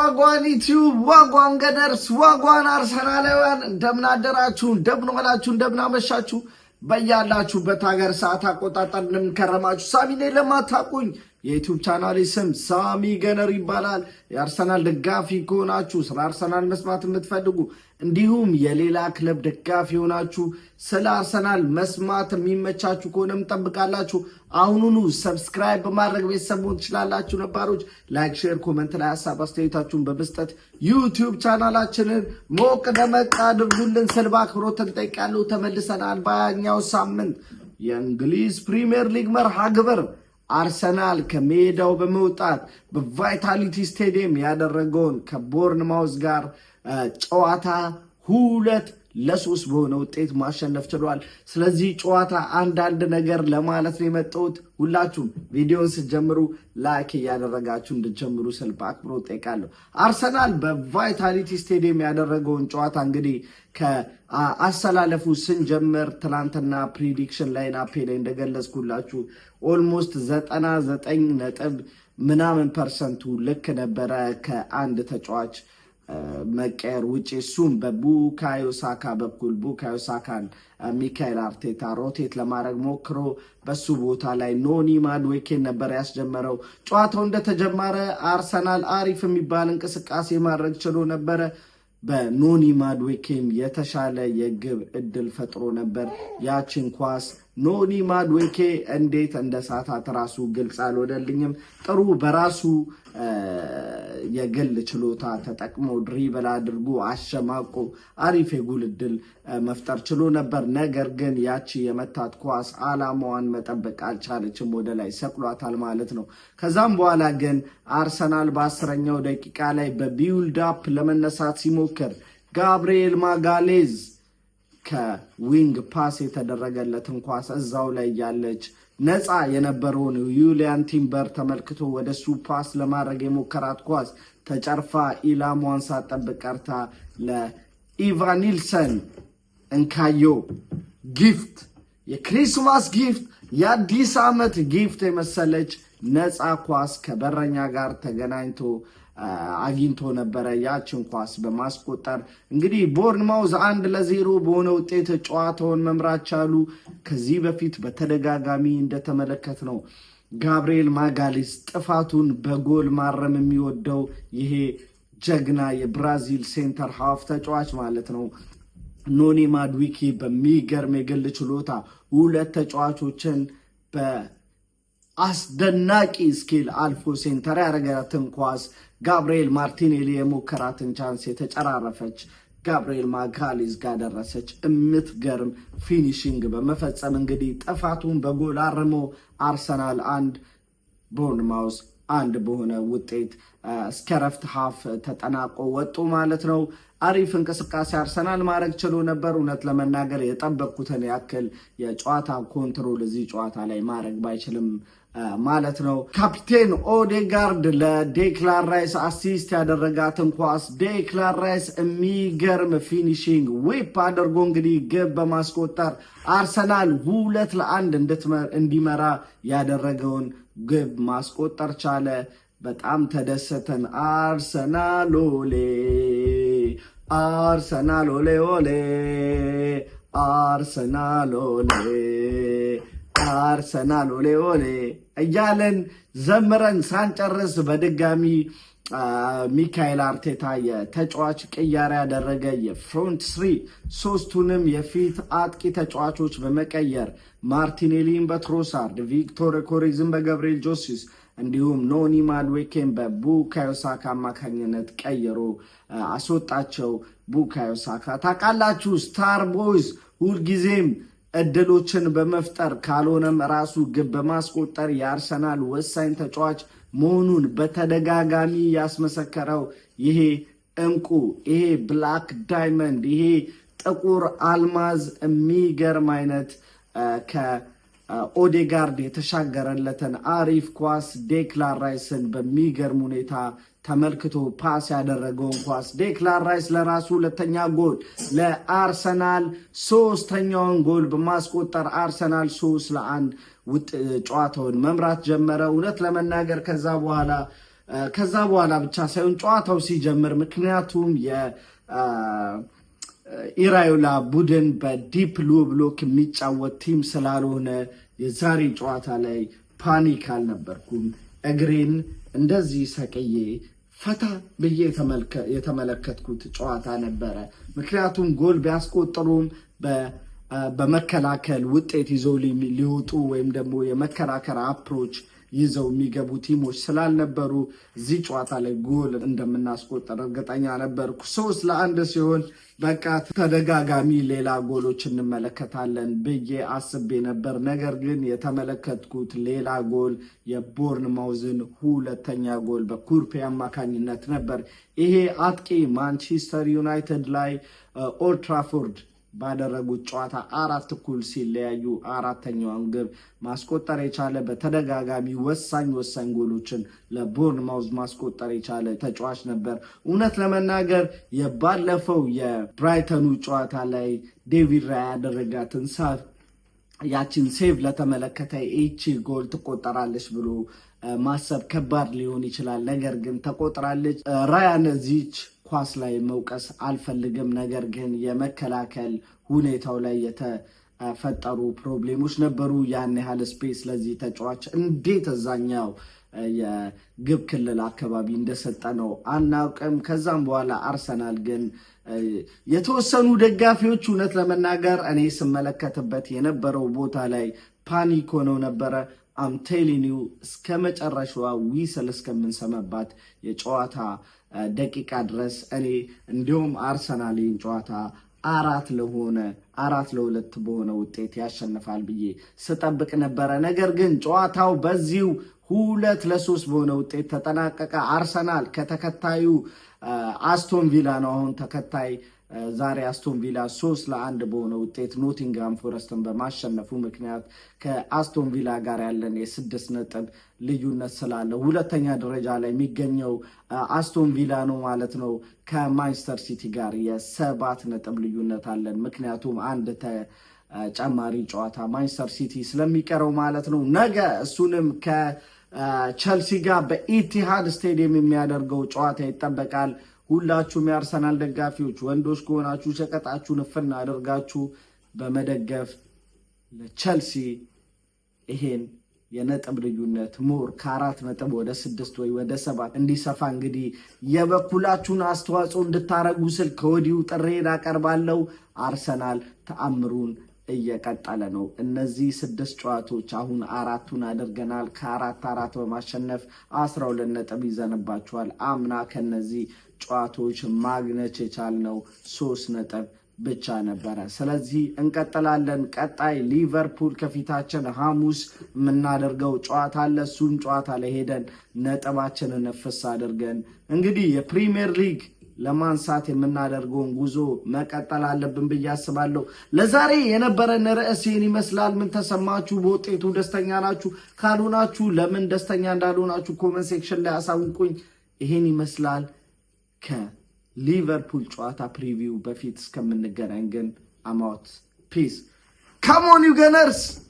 Wagwan YouTube፣ Wagwan Gunners፣ Wagwan አርሰናላውያን፣ እንደምን አደራችሁ፣ እንደምን ዋላችሁ፣ እንደምን አመሻችሁ። በያላችሁበት ሀገር ሰዓት አቆጣጠር እንደምን ከረማችሁ። ሳሚ ነኝ። ለማታውቁኝ የ YouTube ቻናሌ ስም ሳሚ ገነር ይባላል። የአርሰናል ደጋፊ ከሆናችሁ፣ ስለ አርሰናል መስማት የምትፈልጉ፣ እንዲሁም የሌላ ክለብ ደጋፊ የሆናችሁ ስለ አርሰናል መስማት የሚመቻችሁ ከሆነ እንጠብቃላችሁ። አሁኑኑ subscribe በማድረግ ቤተሰብ መሆን ትችላላችሁ። ነባሮች like፣ share፣ comment ላይ ሀሳብ አስተያየታችሁን በመስጠት YouTube ቻናላችንን ሞቅ ደመቅ አድርጉልን ስል በአክብሮት እንጠይቃለሁ። ተመልሰናል። በያኛው ሳምንት የእንግሊዝ ፕሪምየር ሊግ መርሃ ግብር አርሰናል ከሜዳው በመውጣት በቫይታሊቲ ስቴዲየም ያደረገውን ከቦርንማውዝ ጋር ጨዋታ 2-3 በሆነ ውጤት ማሸነፍ ችሏል። ስለዚህ ጨዋታ አንዳንድ ነገር ለማለት ነው የመጣሁት። ሁላችሁም ቪዲዮን ስትጀምሩ like እያደረጋችሁ እንድትጀምሩ ስል በአክብሮት ጠይቃለሁ። አርሰናል በቫይታሊቲ ስቴዲየም ያደረገውን ጨዋታ እንግዲህ ከአሰላለፉ ስንጀምር ትናንትና prediction lineup ኤ ላይ እንደገለጽኩላችሁ almost 99 ነጥብ ምናምን ፐርሰንቱ ልክ ነበረ ከአንድ ተጫዋች መቀየር ውጭ፣ እሱም በቡካዮ ሳካ በኩል ቡካዮ ሳካን ሚካኤል አርቴታ rotate ለማድረግ ሞክሮ በሱ ቦታ ላይ ኖኒ ማድዌኬን ነበር ያስጀመረው። ጨዋታው እንደተጀመረ አርሰናል አሪፍ የሚባል እንቅስቃሴ ማድረግ ችሎ ነበረ። በኖኒ ማድዌኬም የተሻለ የግብ እድል ፈጥሮ ነበር። ያችን ኳስ ኖኒ ማድዌኬ እንዴት እንደሳታት ራሱ ግልጽ አልሆነልኝም። ጥሩ በራሱ የግል ችሎታ ተጠቅሞ dribble አድርጎ አሸማቆ አሪፍ የጎል እድል መፍጠር ችሎ ነበር። ነገር ግን ያቺ የመታት ኳስ አላማዋን መጠበቅ አልቻለችም፣ ወደ ላይ ሰቅሏታል ማለት ነው። ከዛም በኋላ ግን አርሰናል በ10ኛው ደቂቃ ላይ በ build up ለመነሳት ሲሞክር ጋብርኤል ማጋሌዝ ከ wing pass የተደረገለትን ኳስ እዛው ላይ ያለች ነፃ የነበረውን ዩሊያን ቲምበር ተመልክቶ ወደ እሱ pass ለማድረግ የሞከራት ኳስ ተጨርፋ ኢላማዋን ሳትጠብቅ ቀርታ ለኢቫኒልሰን እንካዮ gift፣ የ Christmas gift፣ የአዲስ ዓመት gift የመሰለች ነፃ ኳስ ከበረኛ ጋር ተገናኝቶ አግኝቶ ነበረ። ያችን ኳስ በማስቆጠር እንግዲህ ቦርንማውዝ 1-0 በሆነ ውጤት ጨዋታውን መምራት ቻሉ። ከዚህ በፊት በተደጋጋሚ እንደተመለከትነው ጋብርኤል ማጋሊስ ጥፋቱን በጎል ማረም የሚወደው ይሄ ጀግና የብራዚል center half ተጫዋች ማለት ነው። ኖኒ ማድዊኪ በሚገርም የግል ችሎታ ሁለት ተጫዋቾችን በአስደናቂ skill አልፎ center ያደረጋትን ኳስ ጋብርኤል ማርቲኔሊ የሞከራትን chance የተጨራረፈች ጋብርኤል ማጋሊዝ ጋር ደረሰች። የምትገርም finishing በመፈጸም እንግዲህ ጥፋቱን በጎል አርሞ አርሰናል 1 ቦርንማውዝ 1 በሆነ ውጤት እስከ ረፍት half ተጠናቆ ወጡ ማለት ነው። አሪፍ እንቅስቃሴ አርሰናል ማድረግ ችሎ ነበር። እውነት ለመናገር የጠበቅኩትን ያክል የጨዋታ control እዚህ ጨዋታ ላይ ማድረግ ባይችልም ማለት ነው። ካፒቴን ኦዴጋርድ ለዴክላን ራይስ assist ያደረጋትን ኳስ ዴክላን ራይስ የሚገርም finishing whip አድርጎ እንግዲህ ግብ በማስቆጠር አርሰናል 2-1 እንዲመራ ያደረገውን ግብ ማስቆጠር ቻለ። በጣም ተደሰተን። አርሰናል ኦሌ፣ አርሰናል ኦሌ ኦሌ፣ አርሰናል ኦሌ፣ አርሰናል ኦሌ ኦሌ እያለን ዘምረን ሳንጨርስ በድጋሚ ሚካኤል አርቴታ የተጫዋች ቅያሬ ያደረገ። የ front three ሶስቱንም የፊት አጥቂ ተጫዋቾች በመቀየር ማርቲኔሊን በትሮሳርድ፣ ቪክቶር ዮኬሬዝን በገብርኤል ጄሱስ እንዲሁም ኖኒ ማድዌኬን በቡካዮ ሳካ አማካኝነት ቀይሮ አስወጣቸው። ቡካዮ ሳካ ታውቃላችሁ፣ star boys ሁልጊዜም እድሎችን በመፍጠር ካልሆነም ራሱ ግብ በማስቆጠር የአርሰናል ወሳኝ ተጫዋች መሆኑን በተደጋጋሚ ያስመሰከረው ይሄ እንቁ፣ ይሄ black diamond፣ ይሄ ጥቁር አልማዝ የሚገርም አይነት ከኦዴጋርድ የተሻገረለትን አሪፍ ኳስ ዴክላን ራይስን በሚገርም ሁኔታ ተመልክቶ pass ያደረገውን ኳስ ዴክላን ራይስ ለራሱ ሁለተኛ ጎል፣ ለአርሰናል ሶስተኛውን ጎል በማስቆጠር አርሰናል 3-1 ጨዋታውን መምራት ጀመረ። እውነት ለመናገር ከዛ በኋላ ከዛ በኋላ ብቻ ሳይሆን ጨዋታው ሲጀምር፣ ምክንያቱም የኢራዮላ ቡድን በ deep low block የሚጫወት team ስላልሆነ የዛሬ ጨዋታ ላይ panic አልነበርኩም። እግሬን እንደዚህ ሰቅዬ ፈታ ብዬ የተመለከትኩት ጨዋታ ነበረ። ምክንያቱም ጎል ቢያስቆጥሩም በመከላከል ውጤት ይዘው ሊወጡ ወይም ደግሞ የመከላከል approach ይዘው የሚገቡ team ኦች ስላልነበሩ እዚህ ጨዋታ ላይ ጎል እንደምናስቆጠር እርግጠኛ ነበርኩ። 3-1 ሲሆን በቃ ተደጋጋሚ ሌላ ጎሎች እንመለከታለን ብዬ አስቤ ነበር። ነገር ግን የተመለከትኩት ሌላ ጎል የቦርንማውዝን ሁለተኛ ጎል በኩርፔ አማካኝነት ነበር። ይሄ አጥቂ ማንቸስተር ዩናይትድ ላይ ኦልድትራፎርድ ባደረጉት ጨዋታ 4 እኩል ሲለያዩ አራተኛዋን ግብ ማስቆጠር የቻለ፣ በተደጋጋሚ ወሳኝ ወሳኝ ጎሎችን ለቦርንማውዝ ማስቆጠር የቻለ ተጫዋች ነበር። እውነት ለመናገር የባለፈው የብራይተኑ ጨዋታ ላይ ዴቪድ ራያ ያደረጋትን save፣ ያችን save ለተመለከተ ይቺ ጎል ትቆጠራለች ብሎ ማሰብ ከባድ ሊሆን ይችላል። ነገር ግን ተቆጥራለች። ራያን እዚች ኳስ ላይ መውቀስ አልፈልግም። ነገር ግን የመከላከል ሁኔታው ላይ የተፈጠሩ problem ኦች ነበሩ። ያን ያህል space ለዚህ ተጫዋች እንዴት እዛኛው የግብ ክልል አካባቢ እንደሰጠ ነው አናውቅም። ከዛም በኋላ አርሰናል ግን የተወሰኑ ደጋፊዎች እውነት ለመናገር እኔ ስመለከትበት የነበረው ቦታ ላይ panic ሆነው ነበረ። I'm telling you፣ እስከ መጨረሻዋ whistle እስከምንሰማባት የጨዋታ ደቂቃ ድረስ እኔ እንዲሁም አርሰናል ይህን ጨዋታ 4-2 በሆነ ውጤት ያሸንፋል ብዬ ስጠብቅ ነበረ። ነገር ግን ጨዋታው በዚሁ 2-3 በሆነ ውጤት ተጠናቀቀ። አርሰናል ከተከታዩ አስቶን ቪላ ነው አሁን ተከታይ። ዛሬ አስቶን ቪላ 3-1 በሆነ ውጤት ኖቲንግሃም ፎረስትን በማሸነፉ ምክንያት ከአስቶን ቪላ ጋር ያለን የ6 ነጥብ ልዩነት ስላለ ሁለተኛ ደረጃ ላይ የሚገኘው አስቶን ቪላ ነው ማለት ነው። ከማንቸስተር ሲቲ ጋር የ7 ነጥብ ልዩነት አለን። ምክንያቱም አንድ ተጨማሪ ጨዋታ ማንቸስተር ሲቲ ስለሚቀረው ማለት ነው። ነገ እሱንም ከቸልሲ ጋር በኢቲሃድ ስቴዲየም የሚያደርገው ጨዋታ ይጠበቃል። ሁላችሁም የአርሰናል ደጋፊዎች ወንዶች ከሆናችሁ ሸቀጣችሁን እፍን አድርጋችሁ በመደገፍ ለቸልሲ ይሄን የነጥብ ልዩነት more ከ4 ነጥብ ወደ 6 ወይ ወደ 7 እንዲሰፋ እንግዲህ የበኩላችሁን አስተዋጽኦ እንድታረጉ ስል ከወዲሁ ጥሪዬን አቀርባለሁ። አርሰናል ተአምሩን እየቀጠለ ነው። እነዚህ ስድስት ጨዋታዎች አሁን አራቱን አድርገናል። ከአራት አራት በማሸነፍ 12 ነጥብ ይዘንባቸዋል። አምና ከነዚህ ጨዋታዎች ማግኘት የቻልነው 3 ነጥብ ብቻ ነበረ። ስለዚህ እንቀጥላለን። ቀጣይ ሊቨርፑል ከፊታችን ሐሙስ የምናደርገው ጨዋታ አለ። እሱም ጨዋታ ላይ ሄደን ነጥባችንን እፍስ አድርገን እንግዲህ የፕሪሚየር ሊግ ለማንሳት የምናደርገውን ጉዞ መቀጠል አለብን ብዬ አስባለሁ። ለዛሬ የነበረን ርዕስ ይህን ይመስላል። ምን ተሰማችሁ? በውጤቱ ደስተኛ ናችሁ? ካልሆናችሁ ለምን ደስተኛ እንዳልሆናችሁ comment section ላይ አሳውቁኝ። ይሄን ይመስላል። ከሊቨርፑል ጨዋታ preview በፊት እስከምንገናኝ ግን I'm out. Peace. Come on, you Gunners!